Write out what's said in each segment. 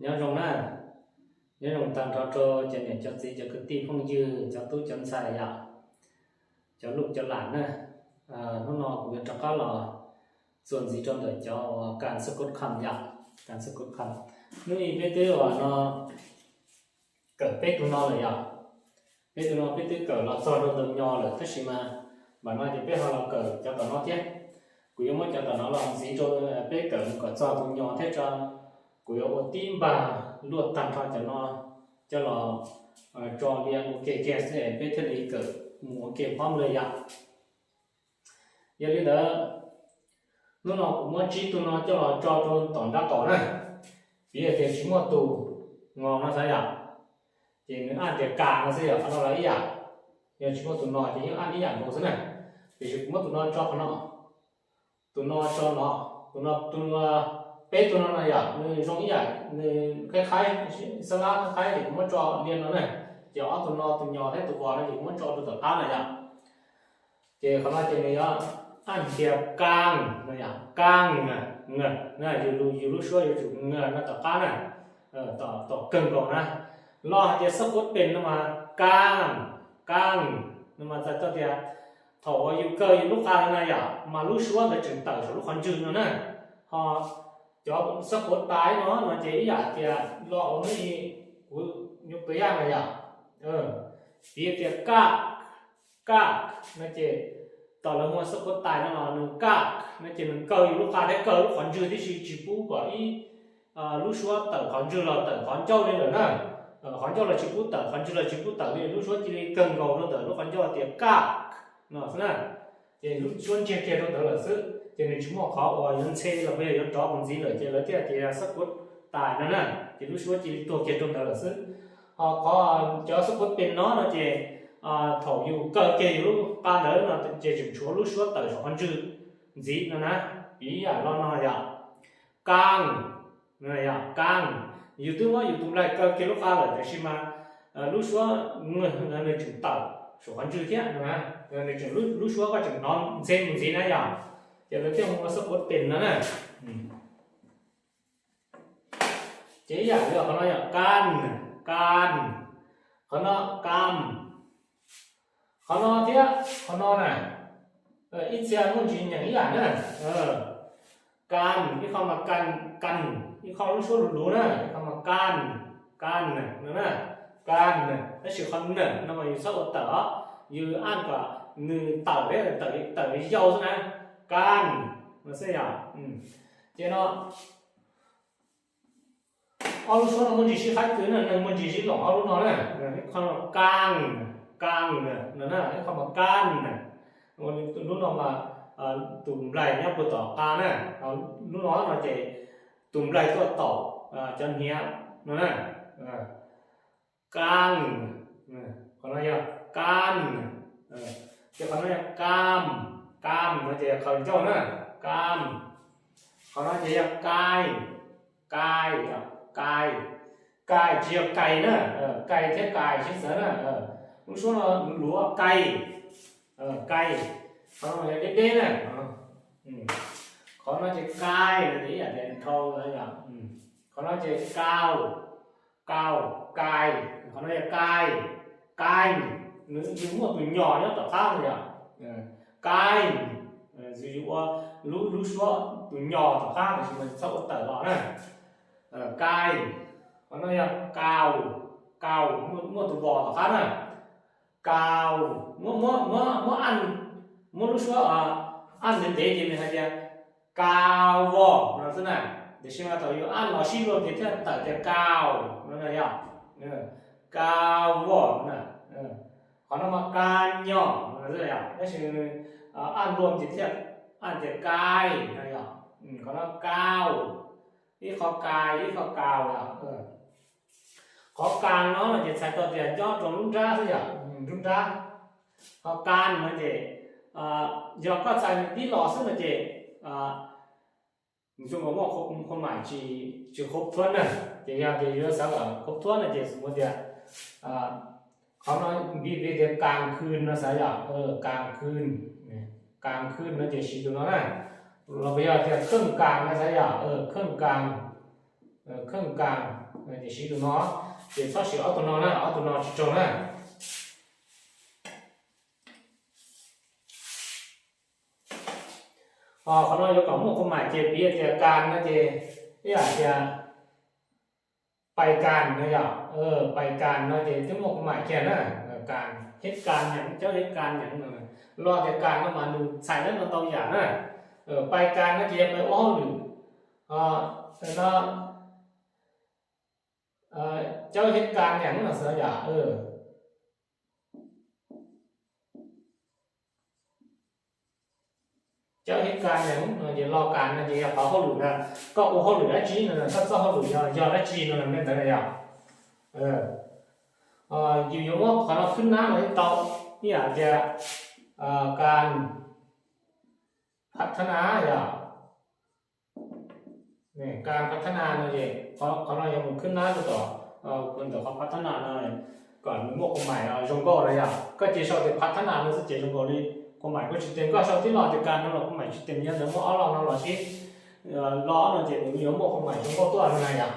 Nyob zoo na, nyob zoo tag nrho rau cov niam cov txiv cov kwv tij phooj ywg cov tub cov ntxhais yom, cov luj cov lam na. Hnub no kuv yuav rov qab los txuas ntxiv rau ntawm cov uas kas xab kod kham yom, kas xab kod kham. Hnub no peb twb uas no kawm peb tus no lawm yom. Peb tus no peb twb kawm los txog rau tus nyo lawm tab sis mas mam no ces peb ho los kawm cov tom no thiab. Kuv yuav muab cov tom no los ntxiv rau peb kawm mus kom txog tus nyo thiab tso. Kuv yuav ua tib npag luaj tag nrho cov no coj los tso lia ua ke kiag xwb peb thiaj li kawm mus ua ke phob li yom. Yog li ntawd, hnub no kuv muab tsib tug no coj los tso rau tom nrab qaum na. Piv tias tsis muaj tus ngo no xav yom, ces nws aj tias kas no xwb yom, qhov no los ib yam. Yog tsis muaj tus no ces yeej aj ib yam nkaus xwb na. Tiam sis kuv muab tus no tso qhov no, tus no tso no, tus no, tus no, peb tus no no yom, nws zoo ib yam, nws qhaib qhaib, xab lab qhaib qhaib ces kuv muab tso lia no na. Ces ob tus no tus nyo thiab tus vos no ces kuv muab tso rau tom qab na yom. Ces qhov no ces nws yuav aj tias kas no yom, kas, yus, yus lub suab yuav tsum no tom qab na, tom kawg nkaus na. Los hais tias xab kod pes no mas kas, kas, no mas txhais tau tias thaum uas yus kaw yus lub qa na yom mas lub suab ntawd tseem tawm saum lub qhov ntswg no na. Ho cov xab kod tais no no ces ib yam tias los ua nws, kuv yuav piav yam no yom, piv tias kaj, kaj no ces tom lawv hu ua xab kod tais no los nws kaj no ces nws kaw yus lub qa thiab kaw lub qhov ntswg tib si tsis pub kom ib lub suab tawm qhov ntswg los tawm qhov ncauj li lawm na. Qhov ncauj los tsis pub tawm, qhov ntswg los tsis pub tawm li, lub suab cia li kawg nkaus rau ntawm lub qhov ncauj tias kaj no xwb na. Ces lub suab ntsiag kiag rau ntawd lawm xwb ces nws tsis muaj qhov uas yuav ntxhe los puas yog yuav rov mus ntxiv lawm ces lawv thiaj tias xab kod tais no na. Ces lub suab cia li tuag kiag rau ntawd lawm xwb. Ho qhov cov xab kod pes no no ces thaum yus kaw kiag yus lub qa ntawd no ces tseem tshuav lub suab tawm saum qhov ntswg ntxiv no na. Piv yam lo no yom, kas, kas, yus twb muab yus tus nplaig kaw kiag lub qa lawm tiam sis mas lub suab nws tseem tawm saum qhov ntswg thiab no na. Nws tseem, lub suab koj tseem hnov ntxhe mus ntxiv na yom. Ces lawv thiaj hu ua xab kod pes no na. Ces ib yam li qhov no yom, kas, kas, qhov no kas, qhov no thiab qhov no na, ib txhia muaj ntsis nyeem ib yam na. Kas, ib qho mas kas, kas, ib qho lub suab luv luv na, ib qho mas kas, kas no na, kas. Tab sis qhov na no mas yus txhob ua tawm os, yus aj kom nws tawm thiab tawm yau xwb na, kas no xwb yom. Ces no ob lub suab no muaj ntsis sib qhaib kwv na, neeg muaj ntsis sib loom ob lub no na. Ib qho no kas, kas no na, ib qho mas kas. Lub no mas tus nplaig nyob puag tom qa na, lub no no ces tus nplaig tuaj tom cov hniav no na. Kas, qhov no yog kas, ces qhov no yog kas, kas no ces yog khaws ncauj na, kas. Qhov no ces yog kai, kai, kai, kai tsis yog kais na, kais thiab kais sib txawv na. Lub suab no luav kai, kai, qhov no yog deb deb na. Qhov no ces kai no ces ib yam tias dhau na yom. Qhov no ces kau, kau, kai, qhov no yog kai, kai, nws muaj tus nyo nyob tom qab no yom. Kai, yus ua lub, lub suab tus nyo tom qab tiam sis mas txhob ua tawm los na. Kai, qhov no yog kau, kau, muaj tus vos tom qab na. Kau, muab, muab, muab, muab aj, muab lub suab aj ntev ntev ces nws hais tias kau vos no xwb na. Tiam sis mas thaum yus aj los sib luag ces thiaj tawm tias kau no na yom. Kau vos na. Qhov no mas kas nyos no xwb yom, tab sis aj luag ces thiaj aj tias kai no yom. Qhov no kau, ib qho kai ib qho kau yom. Qhov kas no no ces txhais tau tias nyob rau lub nrab xwb yom, lub nrab. Qhov kas no ces yog koj txhais nws tib los xwb no ces zoo nkaus muaj khuam mais tsis khuam thuab na. Ces yog tias yuav xav kom khuam thuab no ces xws li tias qhov no npiv tias kas khw no xav yom, kas khw, kas khw no ces siv tus no na. Los puas yog tias khwj kas no xav yom, khwj kas, Kheej kas, ces siv tus no, ces txhob siv ob tug no na, ob tug no tsis raug na. Qhov no yuav kom muaj khuam mais ces piv tias kas no ces ib yam tias pais kas no yom, pais kas no ces twb muaj khuam mais kiag na. Kas, hev kas nyeem, cov hev kas nyeem, los tias kas no mas nws txhais lawm no ntau yam na. Pais kas no ces yog pais ua hauj lwm, no cov hev kas nyeem no xwb yom. Cov hev kas nyeem no ces los kas no ces yog qhov hauj lwm na, koj ua hauj lwm dab tsi no, koj txoj hauj lwm yog yog dab tsi no li ntawd na yom. Yus yuav muab qhov no khwb nab los yeej tau, ib yam tias kas phav thab na yom. Kas phav thab na no ces qhov no yuav mus khwb nab rau tom ntawm qhov phav thab na no kom nws muaj khuam mais zoo nkauj na yom. Koj cia sau tias phav thab na no xwb ces zoo nkaus li khuam mais koj tsis tes, koj sau tib lo tias kas no los khuam mais tsis tes, yog ntawd muab ob lo no los sib lo no ces nws yuav muaj khuam mais zoo nkauj tuaj no na yom.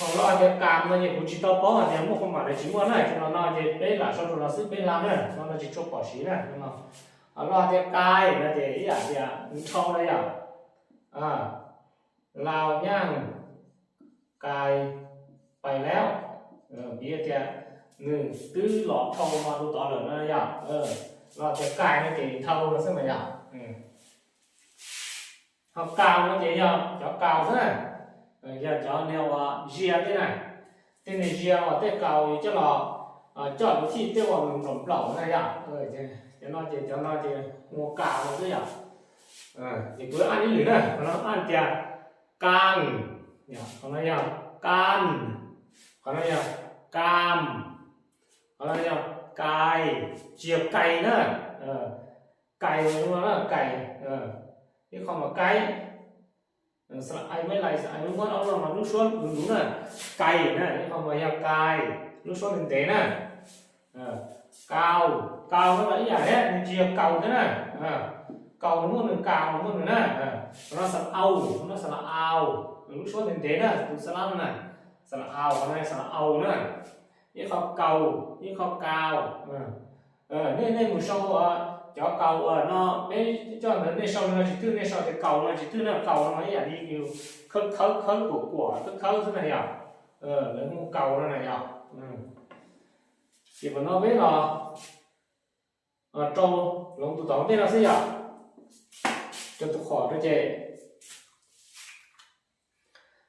Ho lo tias kas no ces kuv tsis tau paub hais tias muaj khuam mais los tsis muaj na, ces no no ces peb lam sau rau no xwb peb hla na, no no tsis tshua pom siv na. Ho lo tias kais no ces ib yam tias nws dhau na yom. Lao nyaj kais pais lawm, piv tias nws twb los dhau no rau tod lawm na yom. Lo tias kais no ces dhau no xwb mas yom. Ho kaus no ces yog cov kaus xwb na, yog cov niag uas zia tej na, tej niag zia uas tej kaus coj los coj lub thij tej uas nplaum nplaum na yom. Cov no ces cov no ces hu ua kaus no xwb yom. Ces kuv aj ib lwm na, qhov no aj tias kas, qhov no yog kas, qhov no yog kam, qhov no yog kais, tsis yog kais na. Kais no na, kais, ib qho mas kaib, ai muab lais ai muab ob lub suab lus lus na, kais na, ib qho mas yog kais lub suab ntev ntev na. Kaus, kaus no los ib yam thiab, nws tsis yog kaus thiab na. Kaus nws muaj nws, kaus nws muaj nws na. Qhov no xa la au, qhov no xa la au, lub suab ntev ntev na, tus xa la no na, xa la au, qhov no xa la au na. Ib qho kaus, ib qho kaus. Nej, nej mus sau cov kaus uas no peb coj ntawd nej sau no tsis twg, nej sau tias kaus no tsis twg na, kaus no mas ib yam li yus khawb khawb khawb kuam kuam khawb khawb xwb na yom. Lawv hu kaus no na yom. Ces qhov no peb los rau hloov tus tom ntej no xwb yom. Rau tus qhom rau ces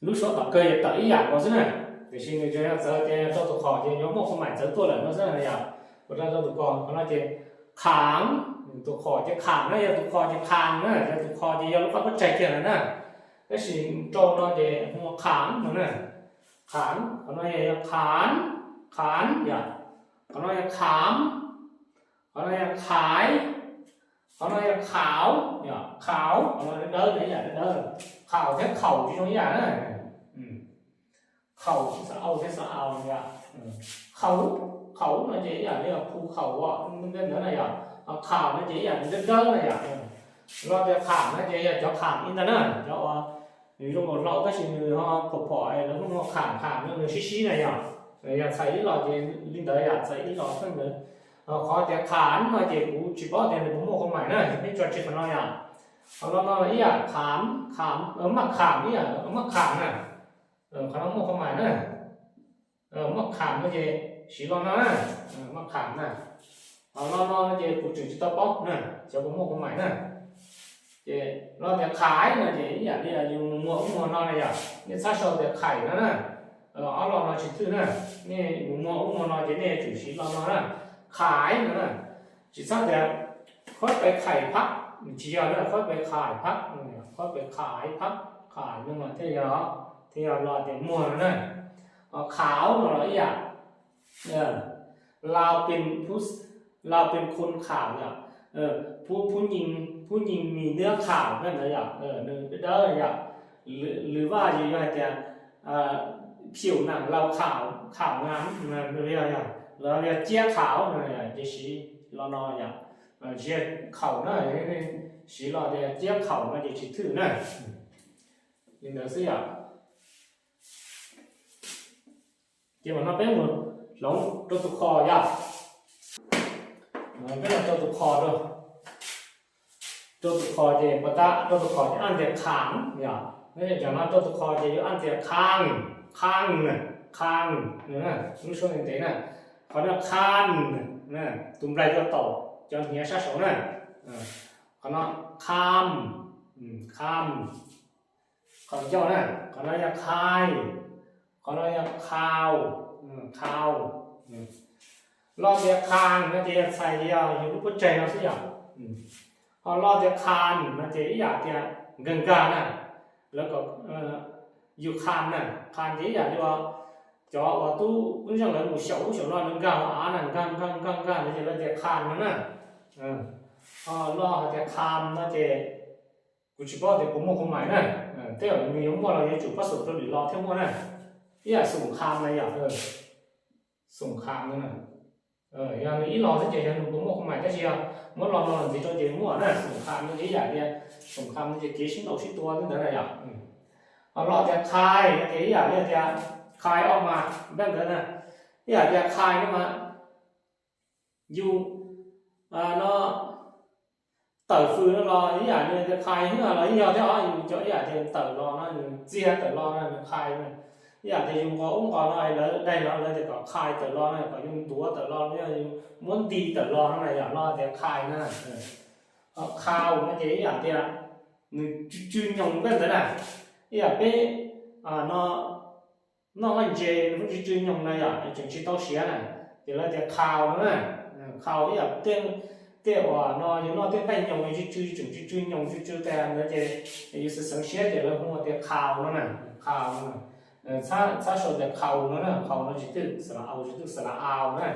lub suab tom kawg yog tawm ib yam nkaus xwb na, tiam sis nws tsuas yog txawv tias rau tus qhom ces yuav muaj khuam mais txawv tuaj lawm no xwb na yom. Ua rau tus ko qhov no ces kham, tus qhom ces kham na, yog tus qhom ces kham na, yog tus qhom ces yog lub qab pob tsaig kiag na na. Tab sis rau no ces hu kham no na. Kham, qhov no yog kham, kham yom. Qhov no yog kham, qhov no yog khaiv, qhov no yog khaum, khaum, qhov no dawb dawb na, ib yam dawb dawb. Khaum thiab khaum tsis zoo ib yam na. Khaum, xa au thiab xa au, khaum, khaum no ces ib yam li khu khaum ntawd na yom. Ho khaum no ces ib yam li dawb dawb na yom. Los tias kham no ces yog cov kham ib ntag na, cov uas nws zoo nkaus hlau tab sis nws ho phom phom, lawv hu ua kham, kham no nws sib sib na yom. Yog txhais ib los ces li ntawd yom, txhais ib los xwb ntawd. Ho qhov tias kham no ces kuv tsis paub tias nws puas muaj khuam mais na, peb tso tseg qhov no yom. Qhov no no ib yam kham, kham, maj kham ib yam maj kham na. Qhov no muaj khuam mais na. Maj kham no ces siv lo no na, maj kham na. Ho lo no ces kuv tseem tsis tau paub na, xyov puas muaj khuam mais na. Ces lo tias khaiv no ces ib yam li yus mus muag ub muag no na yom, nej txhob sau tias khaiv no na. Ob lo no tsis twg na, nej mus muag ub muag no ces nej yuav tsum siv lo no na, khaiv no na. Tsis txhob tias khaib pes khais phab, tsis yog na, khaib pes khais phab, khaib pes khais phab, khais no mas thiaj yog, thiaj yog lo tias muag no na. Ho khauv no los ib yam, เราเป็นผู้ เราเป็นคนขาว yom. ผู้หญิง ผู้หญิงมีเนื้อขาว no na yom, nws dawb dawb yom. หรือ หรือว่า yus yuav hais tias ผิวหนังเราขาว ขาวงาม no yog, los yog เจ๊ขาว no ces siv lo no yom. Tsis yog khaum na, siv lo tias เจ๊ขาว no ces tsis thwj na. Li ntawd xwb yom. Ces mam no peb mus hloov rau tus kho yom. Peb los rau tus kho rau, rau tus kho ces puas tab rau tus kho ces aj tias kham yom. Cov no rau tus kho ces yuav aj tias kham, kham na, kham, lub suab ntev ntev na. Qhov no kham, tus nplaig tuaj taus cov hniav sab saud na. Qhov no kham, kham. Qhov ncauj na, qhov no yog khai, qhov no yog khau, khau. Lo tias kham no ces yog txhais yog yus lub pob tsaig no xwb yom. Ho lo tias kham no ces ib yam tias nkag nkag na, lawv kom yus kham na, kham ces ib yam li cov uas tub zeej lawv mus xyaum ub xyaum no lawv nkag hauv av na, nkag nkag nkag nkag no ces lawv tias kham no na. Ho lo hais tias kham no ces kuv tsis paub tias puas muaj khuam mais na. Tej zaum nws yuav muaj los yuav tsum pab xum rau lwm lo thiaj muaj na. Ib yam xum kham na yom, xum kham no na. Yog nws ib lo xwb ces yog nws puas muaj khuam mais, tab sis yog muab lo no los ntxiv rau ces muaj na, xum kham no ces ib yam tias, xum kham no ces kev sib ntaus sib tua li ntawd na yom. Ho lo tias khai no ces ib yam li tias khai ob mas npaj ntawd na, ib yam tias khai no mas yus no tawm fws no los ib yam li tias khai hwb los yeej yog thiab os, yus cov ib yam tias tawm los no nws txiag tawm los no nws khai na. Ib yam tias yus nqos ub nqos no lawv daig los lawv tias kom khai tawm los no kom yus ntuav tawm los no yog yus muab nti tawm los no na yom, lo tias khai na. Ho khau no ces ib yam tias nws tsw tsw nyoos npaj ntawd na, ib yam peb no noj vaj ntses nws tsw tsw nyoos na yom, tseem tsis tau siav na, ces lawv tias khau no na. Khau ib yam tej uas no yus noj tej nqaij nyoos tsw tsw tseem tsw tsw nyoos tsw tsw tas ntawd ces yus xav xeev siab ces lawv hu tias khau no na, khau no. Txhab sau tias khau no na, khau no tsis twj xa la au tsis twj xa la au na.